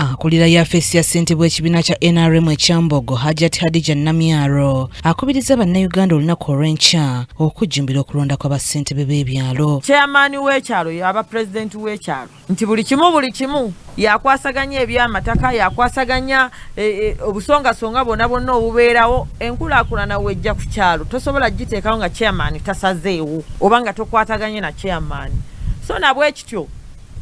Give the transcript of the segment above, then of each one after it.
Akulira yafeesi ya ssentebe w'ekibiina kya NRM e Kyambogo, Hajat Hadija Namyaro, akubiriza Bannayuganda olunaku olw'enkya okujjumbira okulonda kwa bassentebe b'ebyalo. Chairman w'ekyalo yaba pulezidenti w'ekyalo, nti buli kimu yakwasaganya ebyamataka, yakwasaganya obusongasonga bwonna bwonna obubeerawo. Enkulaakulana wejja ku kyalo tosobola giteekawo nga chairman tasazeewo oba nga tokwataganye na chairman. So nabwe kityo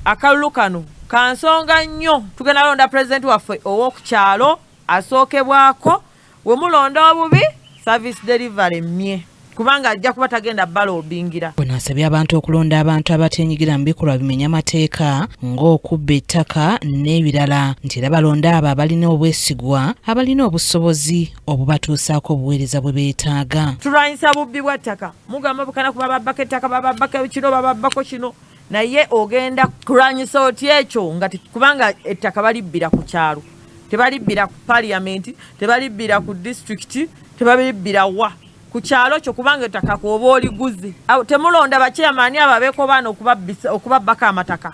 akalulu kano kansonga nnyo. Tugenda londa pulezidenti waffe ow'oku kyalo asookebwako. We mulonda obubi, service delivery mmye, kubanga ajja kuba tagenda balobingira. Ono asabye abantu okulonda abantu abateenyigira mu bikolwa bimenya amateeka ng'okubba ettaka n'ebirala, nti era balonda abo abalina obwesigwa, abalina obusobozi obubatuusaako obuweereza bwe beetaaga. Tulwanyisa bubbi bwa ttaka. Mugamba bukana kuba babbako ettaka, bababbako kino, bababbako kino, naye ogenda kulwanyisa otya ekyo nga kubanga ettaka balibbira ku kyalo, tebalibbira ku paliyamenti, tebalibbira ku disitulikiti, tebalibbira wa ku kyalo kyo, kubanga ettaka kwoba oliguze. Temulonda bachairman abo abeeko baana okubabbako amataka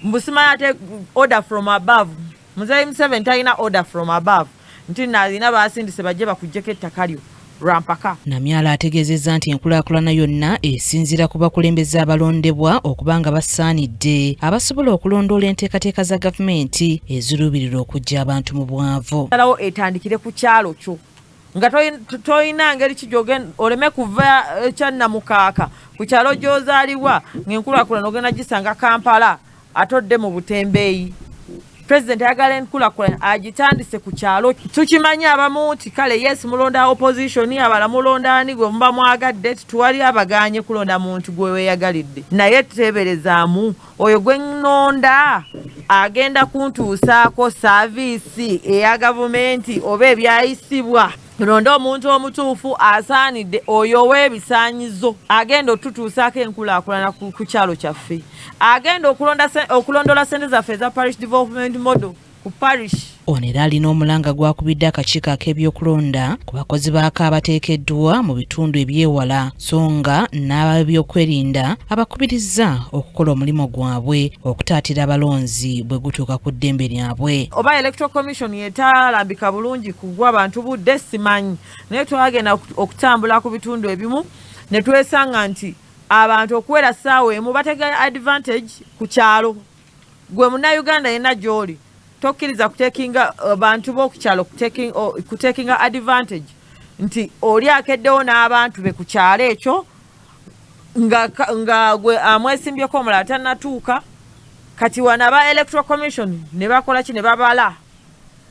mbusimanyi ate order from above. Muzeeyi Museveni talina order from above nti nalina basindise bajje bakuggyeko ettaka lyo lwampaka. Namyalo ategeezezza nti enkulaakulana yonna esinziira ku bakulembeze abalondebwa okuba nga basaanidde, abasobola okulondoola enteekateeka za gavumenti eziruubirira okuggya abantu mu bwavu. Salawo etandikire ku kyalo kyo nga toyina ngeri ki oleme kuva ekyannamukaaka ku kyalo gy'ozaalibwa ng'enkulaakulana ogenda gisanga Kampala ate odde mu butembeeyi. Pulezidenti ayagala enkulaakulana agitandise ku kyalo. Tukimanyi abamu nti kale yes, mulonda opposition, abala mulonda ani gwe muba mwagadde, tituwali abaganye kulonda muntu gwe weeyagalidde, naye tuteeberezaamu oyo gwe nnonda agenda kuntuusaako service eya gavumenti oba ebyayisibwa. Tulonde omuntu omutuufu asaanidde, oyo ow'ebisaanyizo agenda otutuusaako enkulaakulana ku kyalo kyaffe, agenda okulondola sente zaffe eza parish development model ku parish. Ono era alina omulanga gwakubidde akakiiko ak'ebyokulonda ku bakozi baako abateekeddwa mu bitundu ebyewala, so nga n'ab'ebyokwerinda abakubirizza okukola omulimu gwabwe okutaatira abalonzi bwe gutuuka ku ddembe lyabwe. Oba Electoral Commission yetalambika bulungi kugwa abantu budde simanyi, naye twagenda okutambula ku bitundu ebimu ne twesanga nti abantu okuwera ssaawa 1 batega advantage ku kyalo. Gwe Munnayuganda yenna gy'oli, tokkiriza kutekinga bantu b'oku kyalo kutekinga advantage nti oli akeddewo n'abantu be ku kyalo ekyo nga gwe amwesimbyeko omulala tannatuuka. Kati wano aba Electoral Commission ne bakola ki? Ne babala.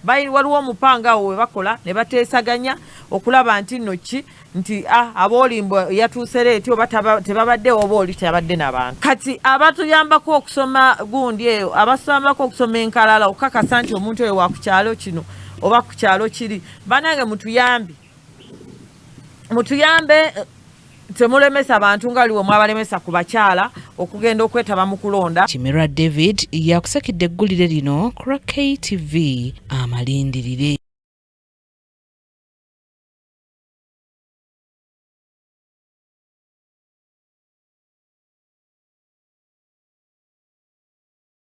Waliwo omupanga awo we bakola ne bateesaganya okulaba nti nno ki nti aboolimbo yatuuse late oba tebabaddewo oba oli teyabadde n'abantu. Kati abatuyambako okusoma gundi eyo, abasambako okusoma enkalala okukakasa nti omuntu oyo wa ku kyalo kino oba ku kyalo kiri, banange mutuyambe, mutuyambe, temulemesa bantu nga liwe mwabalemesa ku bakyala okugenda okwetaba mu kulonda. Kimirwa David yakusakidde eggulire lino ku lwa KTV Amalindirire.